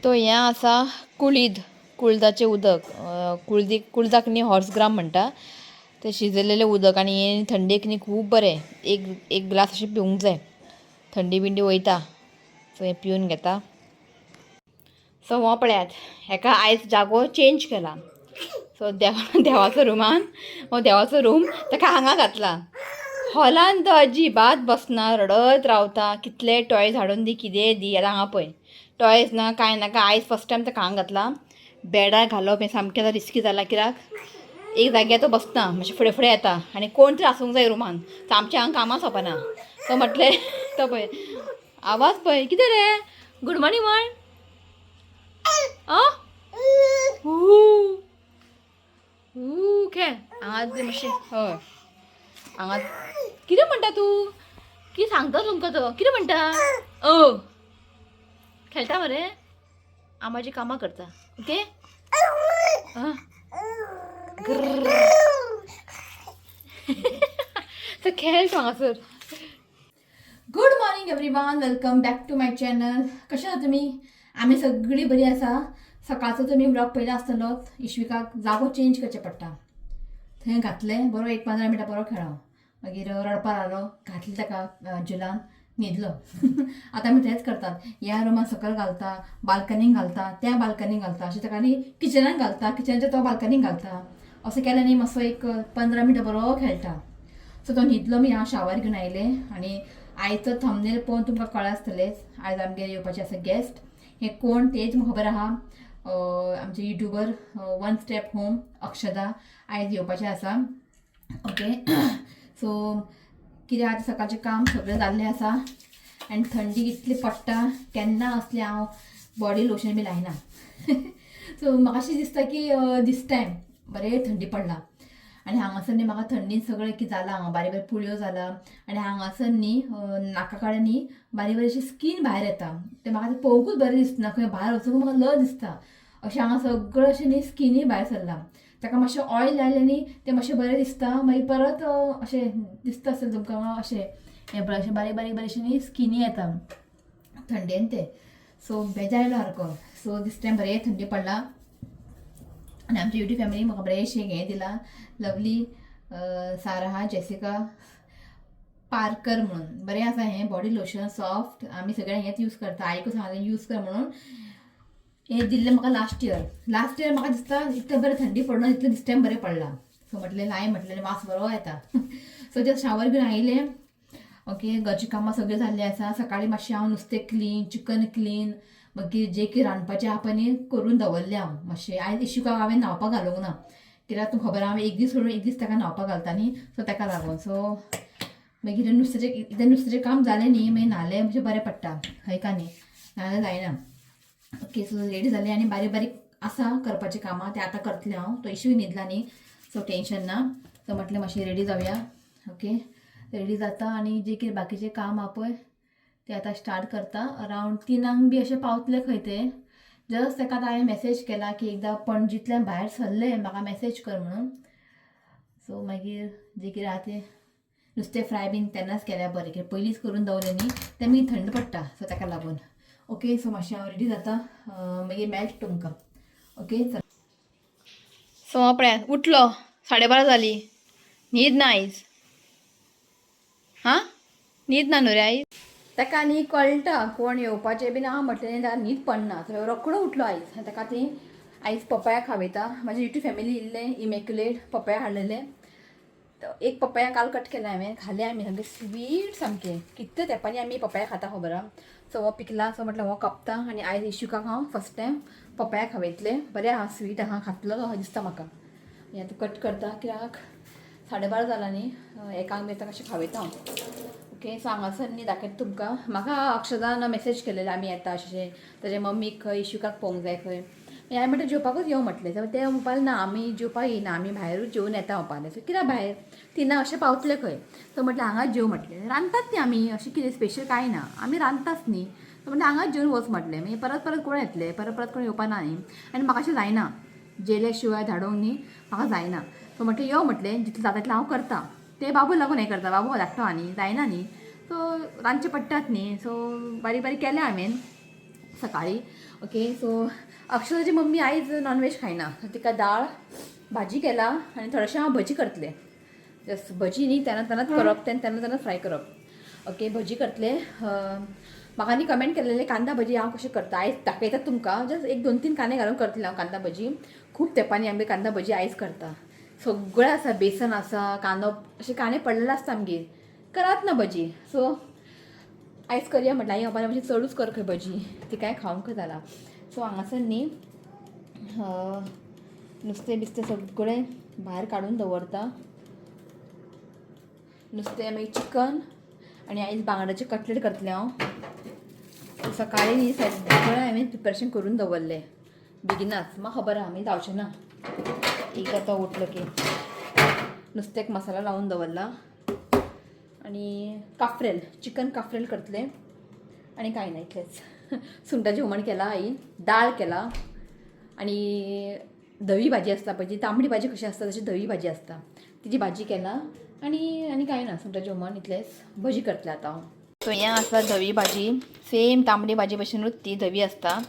तो हें आसा कुळीद, कुळदाचें उदक. कुळदीक कुळदाक न्ही हॉर्स ग्राम म्हणटा तें शिजयलेलें उदक आनी हें थंडेक न्ही खूब बरें. एक एक ग्लास अशें पिवंक जाय, थंडी बिंडी वयता. सो हें पिवन घेता. सो हो पळयात, हेका आयज जागो चेंज केला. सो देवाचो रुमान, हो देवाचो रूम ताका हांगा घातला. हॉलान तो अजिबात बसना, रडत रावता. कितले टॉयज हाडून दी, कितेंय दी. आतां हांगा पळय, टॉयज ना, कांय नाका. आयज फर्स्ट टायम ताका हांगा घातला. बेडार घालप हें सामकें आतां रिस्की जालां, कित्याक एक जाग्यार तो बसना, मातशें फुडें फुडें येता आनी कोण तरी आसूंक जाय रुमान. सो आमचें हांगा कामां सोंपना. तो म्हटलें, तो पळय, आवाज पळय. कितें रे, गुड मॉर्निंग म्हण. हू हू, खेळ हांगा मातशें. हय, हांगा कितें म्हणटा तूं? कितें सांगता तुमकां तो? कितें म्हणटा? ओ, खेळटा मरे. हांव म्हाजी कामां करता. ओके. आं, सो खेळ तूं हांगासर. Good morning everyone, welcome back to my channel. कशें आसा तुमी? आमी सगळीं बरी आसा. सकाळचो तुमी व्लॉग पयला आसतलोच. इश्विकाक जागो चेंज करचें पडटा. थंय घातलें, बरो एक 15 मिनटां बरो खेळो, मागीर रडपा लागलो. घातलें ताका झुलान, न्हिदलो. आतां आमी तेंच करतात. ह्या रुमान सकयल घालता, बाल्कनीक घालता, त्या बाल्कनीक घालता, अशें ताका न्ही किचनान घालता, किचनाच्या तो बाल्कनीक घालता. असो केलें न्ही, मातसो एक 15 मिनटां बरो खेळटा. सो तो न्हिदलो, मी हांव शावर घेवन आयलें. आनी आयचो थंबनेल पळोवन तुमकां कळ्ळें आसतलेंच, आयज आमगेर येवपाचें आसा गेस्ट. हे कोण तेच तुमकां खबर आहा. आमचे YouTuber one step home Akshada आयज येवपाचें आसा. ओके, सो कितें आतां सकाळचें काम सगळें जाल्लें आसा आनी थंडी इतली पडटा, केन्ना असलें हांव बॉडी लोशन बी लायना. सो म्हाका अशें दिसता की दीस टायम बरें थंडी पडला आनी हांगासर न्ही म्हाका थंडीन सगळें कितें जालां. हांगा बारीक बारीक पुळयो जाला आनी हांगासर न्ही नाका कडेन न्ही बारीक बारीक अशी स्कीन भायर येता. तें म्हाका तें पळोवंकूच बरें दिसना. खंय भायर वचूंक म्हाका लज दिसता. अशें हांगा सगळें अशें न्ही स्किनी भायर सरलां. ताका मातशें ऑयल लायलें न्ही, तें मातशें बरें दिसता. मागीर परत अशें दिसता आसतलें तुमकां. अशें हें पळय, अशें बारीक बारीक बारीक अशें न्ही स्किनी येता थंडेन तें. सो बेजार आयलो सारको. सो दीस टायम बरें थंडी पडला आनी आमच्या युट्यूब फॅमिली म्हाका बरेंशें हें दिलां, लवली सारहा जेसिका पार्कर म्हणून. बरें आसा हें बॉडी लोशन, सॉफ्ट. आमी सगळ्यांक हेंच यूज करता. आईकूच सांगलें यूज कर म्हणून. हें दिल्लें म्हाका लास्ट इयर. लास्ट इयर म्हाका दिसता इतलें बरें थंडी पडना इतलें दीस टायम बरें पडलां. सो म्हटलें लाय म्हटलें, वास बरो येता. सो जस्ट शावर घेवन आयलें. ओके, घरचीं कामां सगळीं जाल्लीं आसा. सकाळीं मातशें हांव नुस्तें क्लीन, चिकन क्लीन, मागीर जें कितें रांदपाचें आहा पळय न्ही करून दवरलें हांव मातशें. आयज इशुकाक हांवें न्हांवपाक घालूंक ना, कित्याक तुमकां खबर आहा, हांव एक दीस सोडून एक दीस ताका न्हांवपाक घालता न्ही, सो ताका लागून. सो मागीर नुस्त्याचें, इतलें नुस्त्याचें काम जालें न्ही, मागीर न्हालें, मातशें बरें पडटा. हय का न्ही? नाजाल्यार जायना. ओके, सो रेडी जालें आनी बारीक बारीक आसा करपाचीं कामां, तें आतां करतलें हांव. तो इशूय न्हिदला न्ही, सो टेंशन ना. सो म्हटलें मातशें रेडी जावया. ओके, रेडी जाता आनी जें कितें बाकीचें काम आहा पळय तें आतां स्टार्ट करता. अरावंड 3ांक बी अशें पावतलें खंय तें. जस्ट ताका आतां हांवें मॅसेज केला की एकदां पणजींतल्यान भायर सरलें म्हाका मॅसेज कर म्हणून. सो मागीर जें कितें आहा तें नुस्तें फ्राय बीन तेन्नाच केल्यार बरें, कित्याक पयलींच करून दवरलें न्ही तें मागीर थंड पडटा, सो ताका लागून. ओके, सो मातशें हांव रेडी जाता, मागीर मेळटा तुमकां. ओके, चल. सो पळयात, उठलो, 12:30 जाली. न्हीद ना आयज. हां, न्हीद ना न्हू रे आयज? ताका न्ही कळटा कोण येवपाचें बीन आहा म्हटलें, ताका न्हीद पडना. सो रोकडो उठलो आयज. आनी ताका ती आयज पपया खावयता. म्हाजी युट्यूब फॅमिली इल्लें इमेक्युलेट पपया हाडलेले. एक पपया काल कट केला हांवें, खाले आमी. सामकें स्वीट सामकें. कितले तेंपांनी आमी पपया खाता खबर आहा. सो हो पिकला, सो म्हटलें हो कापता आनी आयज इशुकाक हांव फर्स्ट टायम पपया खावयतलें. बरें आहा, स्वीट आहा, खातलो अशें दिसता म्हाका. हें आतां कट करता, कित्याक 12:30 जाला न्ही. 1ांक बी कशें खावयता हांव. ओके, सो हांगासर न्ही दाखयता तुमकां. म्हाका अक्षदान मॅसेज केलेले, आमी येता अशें, ताजे मम्मीक खंय इशुकाक पळोवंक जाय खंय. हांवें म्हटलें जेवपाकूच यो म्हटलें. जाल्यार ते म्हणपाक ना, आमी जेवपाक येयना, आमी भायरूच जेवन येता म्हणपाक. सो कित्याक भायर? 3ांक अशें पावतले खंय. सो म्हटलें हांगाच जेव म्हटलें. रांदतात न्ही आमी, अशें कितें स्पेशल कांय ना, आमी रांदताच न्ही. सो म्हटलें हांगाच जेवन वच म्हटलें. मागीर परत परत कोण येतले? परत परत कोण येवपा ना न्ही. आनी म्हाका अशें जायना, जेले शिवाय धाडूंक न्ही म्हाका जायना. सो म्हटलें यो म्हटलें, जितलें जाता तितलें हांव करता. ते बाबू लागून हें करता, बाबू धाकटो आहा न्ही, जायना न्ही, सो रांदचें पडटात न्ही. सो बारीक बारीक केलें हांवें. सकाळी. ओके, सो अक्षताची मम्मी आयज नॉनव्हेज खायना, तिका दाळ भाजी केला आनी थोडेशें हांव भजी करतलें. जस्ट भजी न्ही, तेन्ना तेन्नाच करप, तेन्ना तेन्ना तेन्ना फ्राय करप. ओके, भजी करतले. म्हाका न्ही कमेंट केलेले कांदा भजी हांव कशें करता, आयज दाखयतात तुमकां. जस्ट एक दोन तीन कांदे घालून करतले हांव कांदा भजी. खूब तेंपांनी आमगे कांदा भजी आयज करता. सगळें आसा, बेसन आसा, कांदो, अशे कांदे पडलेले आसता आमगेर, करात ना भजी. सो आयज करया म्हटल्यार आई बाबान मातशें चडूच कर खंय भजी, ती काय खावंक जाला. सो हांगासर न्ही नुस्तें बिस्तें सगळें भायर काडून दवरता. नुस्तें, मागीर चिकन आनी आयज बांगड्याचे कटलेट करतलें हांव. सकाळी न्ही सगळें हांवें प्रिपरेशन करून दवरलें बेगिनाच. म्हाका खबर आहा आमी जावचें ना, एक आतां उठलो की नुस्त्याक मसाला लावून दवरला आनी काफ्रेल, चिकन काफ्रेल करतलें आनी कांय ना इतलेंच. सुंगटाचें हुमण केलां आईन, दाळ केला आनी धवी भाजी आसता पळय, जी तांबडी भाजी कशी आसता तशी धवी भाजी आसता, तिजी भाजी केला आनी आनी कांय ना, सुंगटाचें हुमण इतलेंच. भजी करतलें आतां हांव. सो हें आसा धवी भाजी, सेम तांबडी भाजी भशेनूच ती धवी आसता,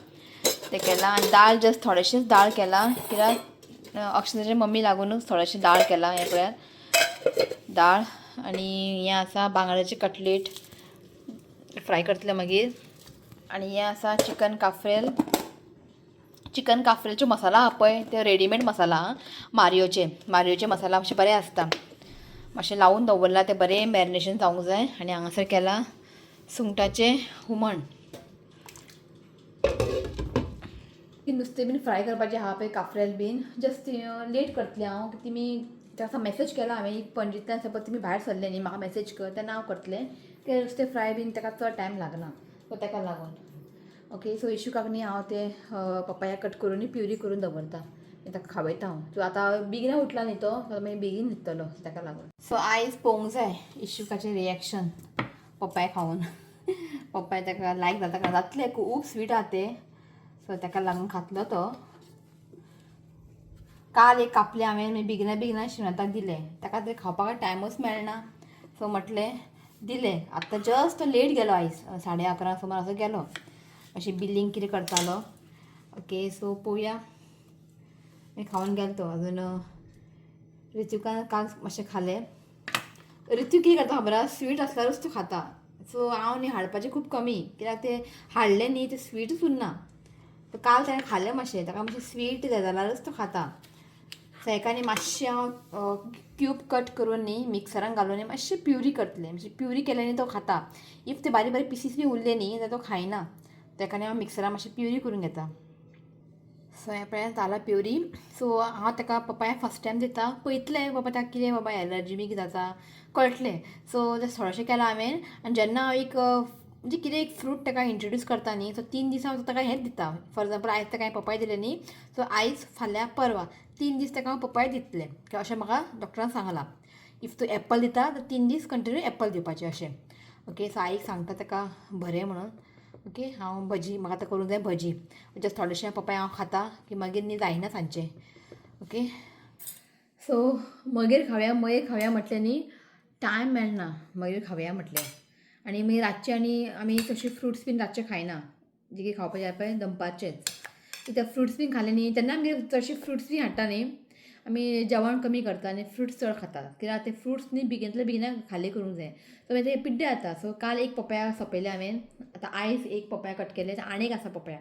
तें केलां. आनी दाळ जस्ट थोडेशेंच दाळ केलां, कित्याक अक्षताचे मम्मी लागूनच थोडेशें दाळ केलां. हें पळयात दाळ. आनी हें आसा बांगड्याचे कटलेट फ्राय करतले मागीर. आनी हें आसा चिकन काफ्रेल. चिकन काफ्रेलचो मसाला आहा पळय, ते रेडीमेड मसाला आं, मारियोचे. मारियोचे मसाला मातशे बरे आसता, मातशें लावून दवरला ते बरें मॅरिनेशन जावंक जाय. आनी हांगासर केलां सुंगटाचें हुमण. ती नुस्तें बीन फ्राय करपाचें आहा पळय, काफ्रेल बीन, जस्ट लेट करतलें हांव. तुमी ताका मॅसेज केला हांवें, एक पणजेंतल्यान सपोज तुमी भायर सरले न्ही, म्हाका मॅसेज कर, तेन्ना हांव करतलें. ते नुस्तें फ्राय बीन ताका चड टायम लागना, सो ताका लागून. ओके, सो इशुकाक न्ही हांव ते पपाया कट करून प्युरी करून दवरता, ताका खावयता हांव. सो आतां बेगीन उठला न्ही तो, मागीर बेगीन न्हिदतलो, ताका लागून. सो आयज पळोवंक जाय इशुकाचें रिएक्शन पपाय खावन. पपाय ताका लायक जाता काय जातलें, खूब स्वीट आहा तें, सो ताका लागून खातलो तो. काल एक कापलें हांवें, मागीर बेगिना बेगिना शिवनाथाक दिलें, ताका ते खावपाक टायमूच मेळना, सो म्हटलें दिलें. आतां जस्ट तो लेट गेलो आयज, 11:30 सुमार असो गेलो, मातशें बिलींग कितें करतालो. ओके, सो पळोवया, मागीर खावन गेलो तो. अजून ऋत्विकान काल मातशें खालें. ऋत्विक कितें करता खबर आसा, स्वीट आसल्यारूच तो खाता. सो हांव न्ही हाडपाचें खूब कमी, कित्याक ते हाडलें न्ही ते स्वीटूच उरना. काल ताणें खालें मातशें, ताका मातशें स्वीट जाय जाल्यारूच तो खाता. सो हेका न्ही मातशें हांव क्यूब कट करून न्ही मिक्सरान घालून न्ही मातशें प्युरी करतलें. मातशें प्युरी केलें न्ही तो खाता. If ते बारीक बारीक पिसीस बी उरले न्ही जाल्यार तो खायना, ताका न्ही हांव मिक्सरान मातशें प्युरी करून घेता. सो हें पळय जाला प्युरी. सो हांव ताका पपाया फर्स्ट टायम दिता, पळयतलें बाबा ताका कितें बाबा एलर्जी बी कितें जाता कळटलें. सो जस्ट थोडेशें केलां हांवें. आनी जेन्ना हांव एक म्हणजे कितें एक फ्रूट ताका इंट्रोड्यूस करता न्ही, सो 3 दीस हांव ताका हेंच दिता. फॉर एग्जाम्पल आयज ताका हांवें पपाय दिलें न्ही, सो आयज फाल्यां परवां 3 दीस ताका हांव पपाय दितलें, अशें म्हाका डॉक्टरान सांगलां. If तूं एप्पल दिता तर 3 दीस कंटिन्यू एप्पल दिवपाचें अशें. ओके, सो आईक सांगता ताका बरें म्हणून. ओके, हांव भजी म्हाका आतां करूंक जाय भजी, जस्ट थोडेशें पपाय हांव खाता की मागीर न्ही जायना सांजचें. ओके, सो मागीर खावया मागीर खावया म्हटलें न्ही, टायम मेळना, मागीर खावया म्हटलें. आनी मागीर रातचें आनी आमी तशें फ्रुट्स बीन रातचें खायना, जे कितें खावपाचें आहा पळय दनपारचेंच. कित्याक फ्रुट्स बीन खाले न्ही तेन्ना आमगेर चडशे फ्रुट्स बी हाडटा न्ही आमी, जेवण कमी करता आनी फ्रुट्स चड खाता, कित्याक ते फ्रुट्स न्ही बेगिनातले बेगिना खाली करूंक जाय. सो मागीर ते पिड्डे जाता. सो काल एक पपया सोंपयलें हांवें, आतां आयज एक पपया कट केले, आनी एक आसा पपया,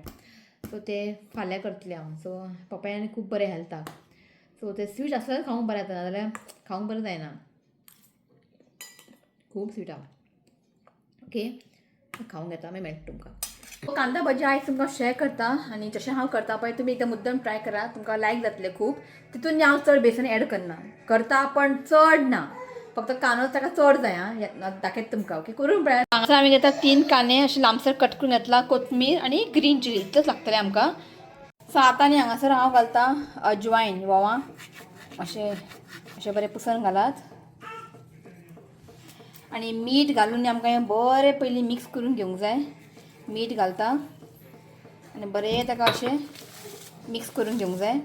सो ते फाल्यां करतलें हांव. सो पपया आनी खूब बरें हेल्थाक, सो ते स्वीट आसल्यार खावंक बरें जाता, नाजाल्यार खावंक बरें जायना, खूब स्वीट आहा. ओके, खावंक घेता, मागीर मेळटा तुमकां. कांदा भजी आयज तुमकां शेअर करता आनी जशें हांव करता पळय तुमी एकदां मुद्दम ट्राय करा, तुमकां लायक जातलें खूब. तितून हांव चड बेसन एड करना, करता पण चड ना, फक्त कांदो ताका चड जाय. आं, दाखयता तुमकां. ओके, करून पळयात. हांगासर आमी घेता 3 कांदे अशे लांबसर कट करून घेतला, कोथमीर आनी ग्रीन चिली, इतलेंच लागतलें आमकां. सो आतां न्ही हांगासर हांव घालता अजवायन, वोवा अशें अशें बरें पुसन घालात आनी मीठ घालून आमकां हें बरें पयलीं मिक्स करून घेवंक जाय. मीठ घालता आनी बरें ताका अशें मिक्स करून घेवंक जाय.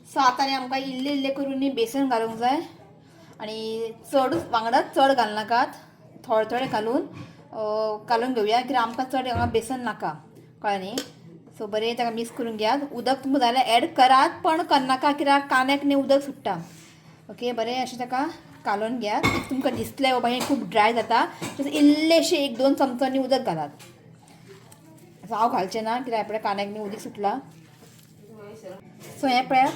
सो आतां न्ही आमकां इल्लें इल्लें करून न्ही बेसन घालूंक जाय आनी चडूच वांगडाच चड घालनाकात, थोडे थोडे घालून कालोवन घेवया कित्याक आमकां चड हांगा बेसन नाका, कळ्ळें न्ही. सो बरें ताका मिक्स करून घेयात. उदक तुमकां जाल्यार एड करात पण करनाका कित्याक कांद्याक न्ही उदक सुट्टा. ओके, बरें अशें ताका कालोवन घेयात. If तुमकां दिसलें बाबा हें खूब ड्राय जाता, तशें इल्लेशें 1-2 चमचो न्ही उदक घालात. सो हांव घालचें ना कित्याक आपल्या कांद्याक न्ही उदक सुटलां. सो हें पळयात,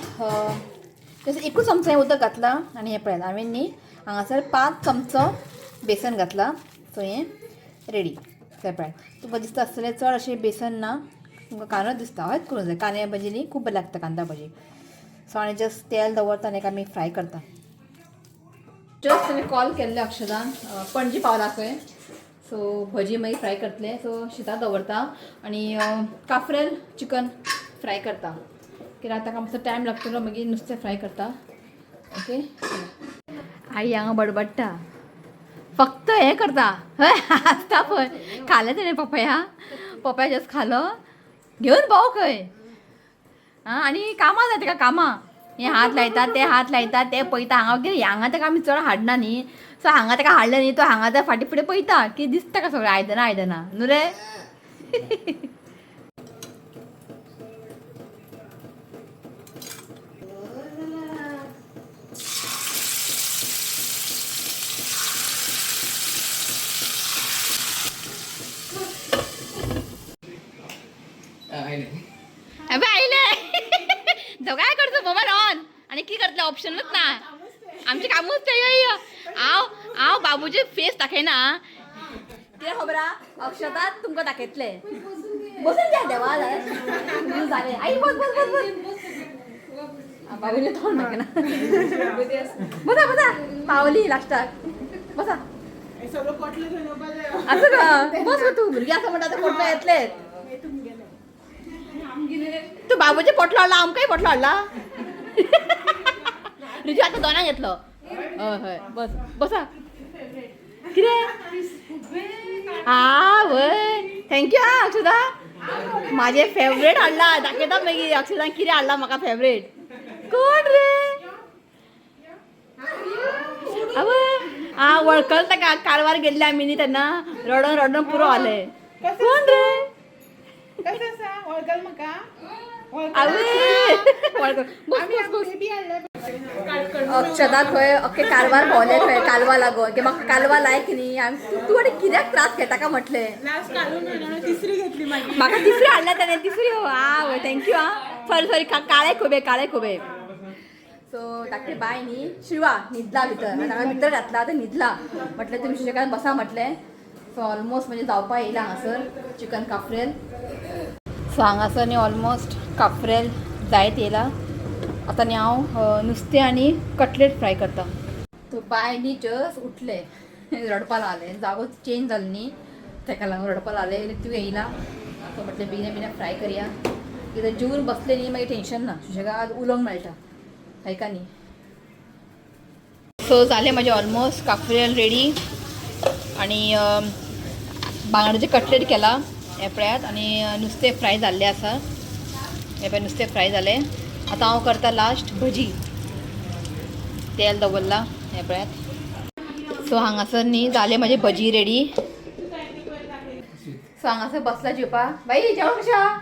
तशें एकूच चमचो हें उदक घातलां आनी हें पळयात हांवें न्ही हांगासर 5 चमचो बेसन घातलां. सो हें रेडी. हें पळयात, तुमकां दिसता आसतलें चड अशें बेसन ना, तुमकां कांदोच दिसता. हयच करूंक जाय, कांद्या भाजी न्ही खूब बरें लागता कांदा भाजी. सो आनी जस्ट तेल दवरता आनी आमी फ्राय करता. जस्ट हांवें कॉल केल्लें अक्षदान, पणजी पावला खंय. सो भजी मागीर फ्राय करतले. सो शिता दवरता आनी काफ्रेल चिकन फ्राय करता कित्याक ताका मातसो टायम लागतलो, मागीर नुस्तें फ्राय करता. ओके, आई हांगा बडबडटा, फक्त हें करता, हय हांसता पळय. खालें तेणें पपया, पपया जस्ट खालो घेवन भोंव खंय. आं, आनी कामां जाय ताका, कामां हे हात लायता ते हात लायता ते पळयता हांगा कितें. हांगा ताका आमी चड हाडना न्ही, सो हांगा ताका हाडलें न्ही, तो हांगा त्या फाटीं फुडें पळयता की दिसता का सगळें आयदनां आयदनां न्हू रे. अबे आयले दोगांय करचो मोबायल ऑन आनी कितें करतले, ऑप्शनूच ना आमचें कामूच तें. यो हांव हांव बाबूचे फेस दाखयना कितें खबर आहा, अक्षता तुमकां दाखयतले. बसून घ्या देवा जालें. आई बस बस बस बस, बाबूले तोंड दाखयना. बसा बसा, पावली लास्टाक, बसा. असं का बस गो तूं, भुरगीं आसा म्हणटा आतां पोटलो येतलेच. तूं बाबूचे पोटलो हाडला, आमकांय पोटलो हाडला. रिजू आतां दोनांक येतलो. हय हय बस बसा. कितें आ वय, thank you आ अक्षदा, म्हाजें फेवरेट हाडला. दाखयता मागीर अक्षदा कितें हाडला म्हाका फेवरेट. कोण रे आवय, आ वळखल ताका, कारवार गेल्ले आमी न्ही तेन्ना रडोन रडोन पुरो जालें. कोण रे? कसं आसा, वळखल म्हाका? आवय वळखल. बस बस बस. अक्षदा खंय अख्खे कारवार भोंवले खंय कालवा लागून की म्हाका कालवा लायक न्ही. आमी तूं आनी कित्याक त्रास घेता का म्हटलें. लास्ट काढून हाडून तिसरी घेतली मागीर. म्हाका तिसरी हाडल्या ताणें, तिसरी. हो आ thank you आ, सॉरी सॉरी. काळे खुबे, काळे खुबे. सो धाकटे बाय न्ही शिवा न्हिदला भितर, आनी हांगा भितर घातला आतां न्हिदला. म्हटलें तुमी सुशेगाद बसा म्हटलें. सो ऑलमोस्ट म्हणजे जावपा येयला हांगासर चिकन काफ्रेल. सो हांगासर न्ही ऑलमोस्ट काफ्रेल जायत येयला. आतां न्ही हांव नुस्तें आनी कटलेट फ्राय करता. सो बाय न्ही जस्ट उठलें, रडपा लागलें, जागो चेंज जालो न्ही ताका लागून रडपा लागलें. तूं येयला सो म्हटलें बेगीन बेगीन फ्राय करया, कित्याक जेवन बसलें न्ही मागीर टेंशन ना, सुशेगाद उलोवंक मेळटा हायका न्ही. सो जालें म्हाजें ऑलमोस्ट काफ्रेल रेडी आनी बांगड्याचें कटलेट केला हें पळयात. आनी नुस्तें फ्राय जाल्लें आसा, हें पळय नुस्तें फ्राय जालें. आतां हांव करता लास्ट भजी. तेल दवरलां हें पळयात. सो हांगासर न्ही जालें म्हाजें भजी रेडी. सो हांगासर बसला जेवपाक. बाई जेवण कशें आहा?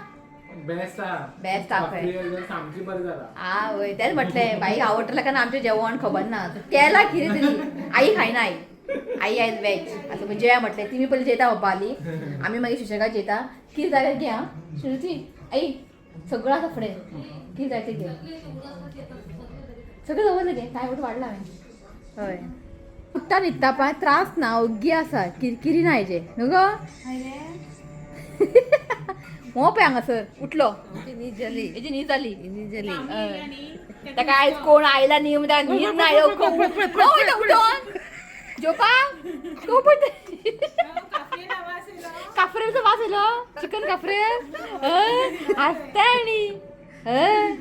बेस्ट आहा. बेस्ट आहा खंय. सामकी बरें जाला. आ वय तेंच म्हटलें, बाईक आवडटलें काय ना आमचें जेवण खबर ना. केला कितें तरी आई खायना, आई आई आयज वेज आतां जेया म्हटलें. तिमी पयलीं जेयता पप्पा आली, आमी मागीर सुशेगाद जेयता. कितें जाय तें घे आं श्रुती आई, सगळं आसा फुडें, कितें जाय तें घे, सगळें दवरलें घे, काय वाडलां हांवें. हय उठ्ठा न्हिदता पळय, त्रास ना, ओग्गी आसा, किरकिरी ना हेजे न्हू गो. हो पळय हांगासर उठलो, हेजी न्हीद जाली. हय. ताका आयज कोण आयला न्ही म्हणटा न्हीद ना येवं, उठोन जेवपाक तूं पळय काफ्रेलचो वास येयलो, चिकन काफ्रेल. हय हांसता आनी हय.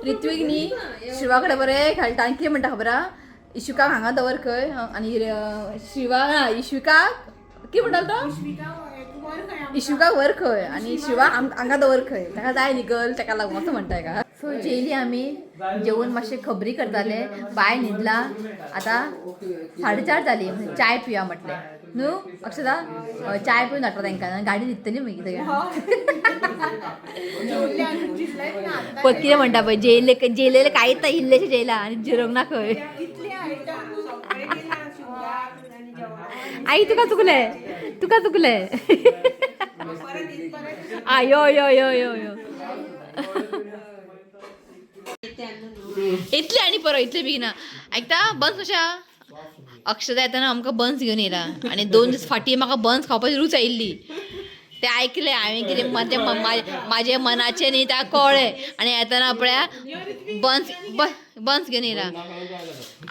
ऋत्वीक न्ही शिवा कडेन बरें खेळटा आनी कितें म्हणटा खबर आहा, इशुकाक हांगा दवर खंय आनी शिवा ना इशुकाक कितें म्हणटालो तो, इशुकाक व्हर खंय आनी शिवा हांगा दवर खंय, ताका जाय न्ही गर्ल, ताका लागून असो म्हणटा का. सो जेली आमी जेवून मातशे खबरी करताले. बाय न्हिदला. आतां 4:30 जाली. चाय पिया म्हटलें न्हू अक्षता. चाय पिवन हाडटा तांकां, गाडी न्हिदतली मागीर सगळ्यांक. पळय कितें म्हणटा पळय, जेयले जेयलेले कांयच ना, इल्लेशें जेयला आनी जिरोंक ना खंय. आई तुका चुकले, तुका चुकले. आ यो यो यो यो यो इतले आनी परत इतले बेगिना आयकता बन्स कशा. अक्षता येताना आमकां बन्स घेवन येयला आनी 2 दीस फाटीं म्हाका बन्स खावपाची रूच आयिल्ली. ते आयकले हांवें कितें तें म्हाजे मनाचें न्ही ताका कळ्ळें आनी येताना पळया बन्स बन्स घेवन येयला.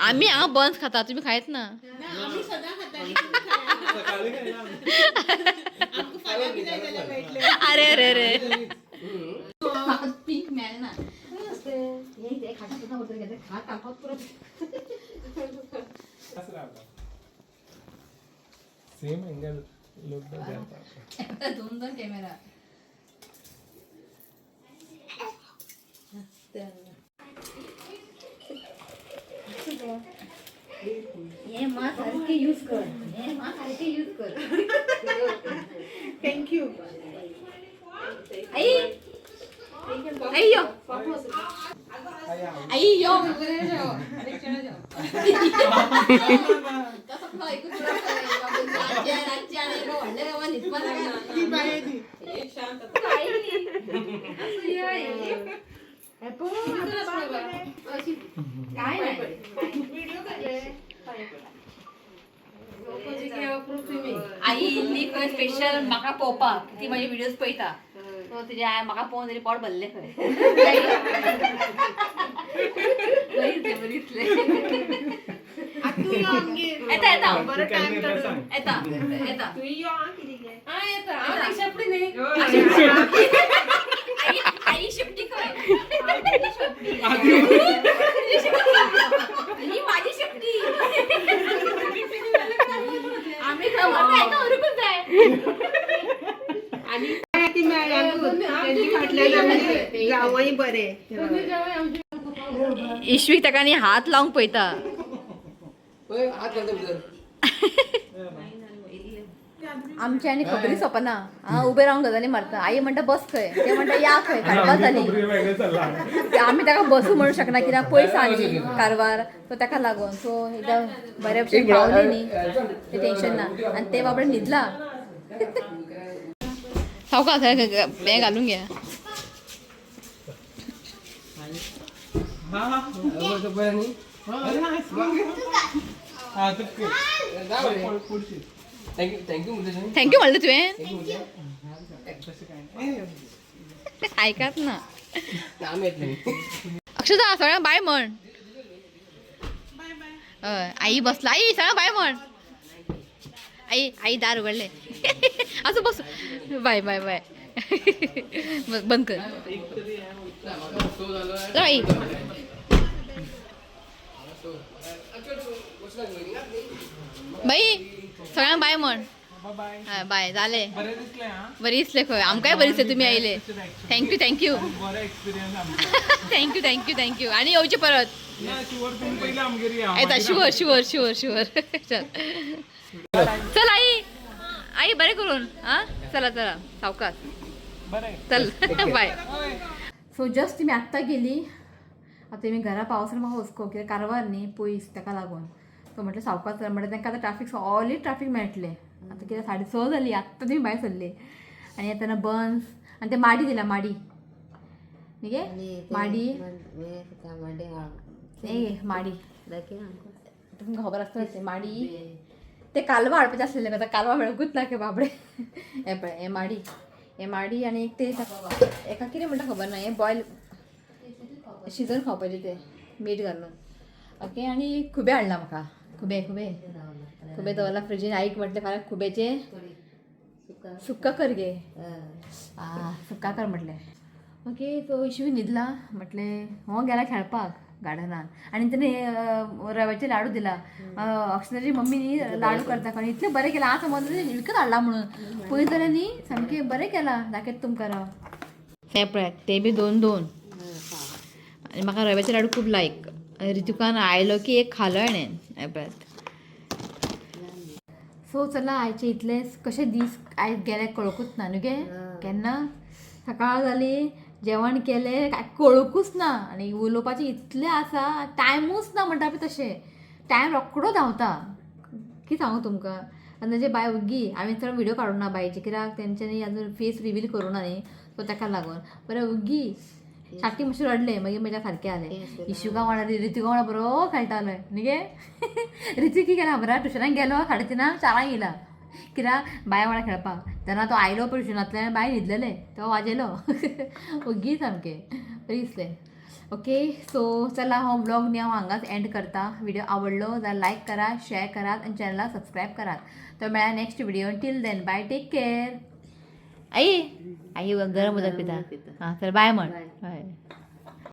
आमी हांगा बन्स खाता, तुमी खायत ना. अरे अरे अरे पीक मेळना. सेम एंगल लोक. दोन दोन कॅमेरा. हे मा सारखे यूज कर, हे मा सारखे यूज कर. Thank you. आई आई यो, आई यो. ती बाय दी. काय नाही. आई इल्ली खंय स्पेशल म्हाका पळोवपाक, ती माझे व्हिडिओज पळयता. सो तिजे I म्हाका पळोवन तरी पोट भरलें खंय. बरी दिसलें, बरी दिसलें. आतां तूं यो आमगेर. येता येता. बरो टायम काडून. येता येता. आई आई शेपटी खंय. ही माझी शेपटी. आम्ही खंय व्हरता हेका व्हरूंकच जाय. ती मेळ्ळ्या फाटल्यान आमगे जावंय बरें. इश्वीक ताका न्ही हात लावंक पळयता. आमची आनी खबरी सोंपना. हा उबे रावन गजाली मारता. आई म्हणटा बस खंय, ते म्हणटा या खंय काडपा जाली. आमी ताका बसूं म्हणूंक शकना कित्याक पयस आहा न्ही कारवार. सो ताका लागून सो एकदां बरे भशेन पावली न्ही तें टेंशन ना. आनी ते बाबडे न्हिदला. सावकाश हें घालून घे. Thank you thank you म्हणलें तुवें? आयकात ना. अक्षता सगळ्यांक बाय म्हण. हय आई बसला. आई सगळ्यांक बाय म्हण. आई आई दार उघडले. असं बस. बाय बाय बाय बंद कर. चल आई. बाई सगळ्यांक बाय म्हण. हय बाय जाले. बरें दिसलें हा. बरी दिसले खंय, आमकांय बरी दिसले तुमी आयले. Thank you thank you. बरो एक्सपिरियन्स आमचो. Thank you thank you thank you. आनी येवचे परत. ना शुअर, तुम्ही पहिले आमगेर या. येता शुअर शुअर शुअर शुअर. चल चल आई आई बरें करून. हा चला चला सावकाश. बरें. चल बाय. सो जस्ट तुमी आत्तां गेली. आतां तुमी घरा पावसार म्हाका हुस्को कित्याक कारवार न्ही पयस ताका लागून. सो म्हटलें सावकाश चल म्हटलें तांकां आतां ट्राफीक सॉलीड ट्राफीक मेळटलें. आतां कितें 6:30 जाली, आत्तां तुमी भायर सरली. आनी येतना बन्स आनी ते माडी दिला, माडी न्ही गे माडी ए माडी तुमकां खबर आसतलें ते माडी. ते कालवा हाडपाचें आसलेलें, आतां कालवा मेळूंकूच ना के बाबडे. हें पळय हें माडी, हें माडी. आनी एक ते एका कितें म्हणटा खबर ना, हें बॉयल शिजोवन खावपाचें तें मीठ घालून. ओके आनी खुबे हाडला म्हाका, खुबे खुबे खुबे दवरला फ्रिजीन. आईक म्हटलें फाल्यां खुब्याचें सुक्का कर गे, आ सुक्का कर म्हटलें. ओके तो इशू न्हिदला. म्हटलें हो गेला खेळपाक गार्डनान. आनी तेणे रव्याचे लाडू दिला. अक्षराची मम्मी न्ही लाडू करता खंय, इतलें बरें केलां. हांव समजलें विकत हाडला म्हणून, पळयत जाल्यार न्ही सामकें बरें केलां. दाखयता तुमकां राव. हें पळयात ते बी दोन दोन. आनी म्हाका रव्याचे लाडू खूब लायक. रितुकान आयलो की एक खालो हेणें पळयात. सो चला, आयचे इतलेंच. कशे दीस आयज गेले कळकूच ना न्हू गे. केन्ना सकाळ जाली, जेवण केलें, काय कळूकूच ना. आनी उलोवपाचें इतलें आसा, टायमूच ना म्हणटा पळय तशें. टायम रोकडो धांवता, कितें सांगू तुमकां. आनी ताजे बाय ओग्गी. हांवें चड व्हिडियो काडूंक ना बायचे, कित्याक तेंच्यांनी अजून फेस रिवील करूं ना न्ही, सो ताका लागून. बरें, ओग्गी. स्टार्टींग मातशें रडलें, मागीर म्हज्या सारकें जालें. इशुका वांगडा, रितिका वांगडा बरो खेळटालो न्ही गे. ऋतिक कितें केलां खबर? ट्युशनाक गेलो 3:30, 4 येयला, कित्याक बाय वांगडा खेळपाक. तेन्ना तो आयलो पळय ट्युशनांतल्यान, बाय न्हिदलेलें, तो वाजेलो. ओगी सामकें बरें दिसलें. ओके, सो चला, हो व्लॉग न्ही हांव हांगाच एंड करता. व्हिडिओ आवडलो जाल्यार लायक करात, शेअर करात आनी चॅनलाक सबस्क्रायब करात. तो मेळ्ळा next video. Till then, bye, take care. आई, आई, गरम उदक पिता. हां, चल, बाय म्हण. बाय.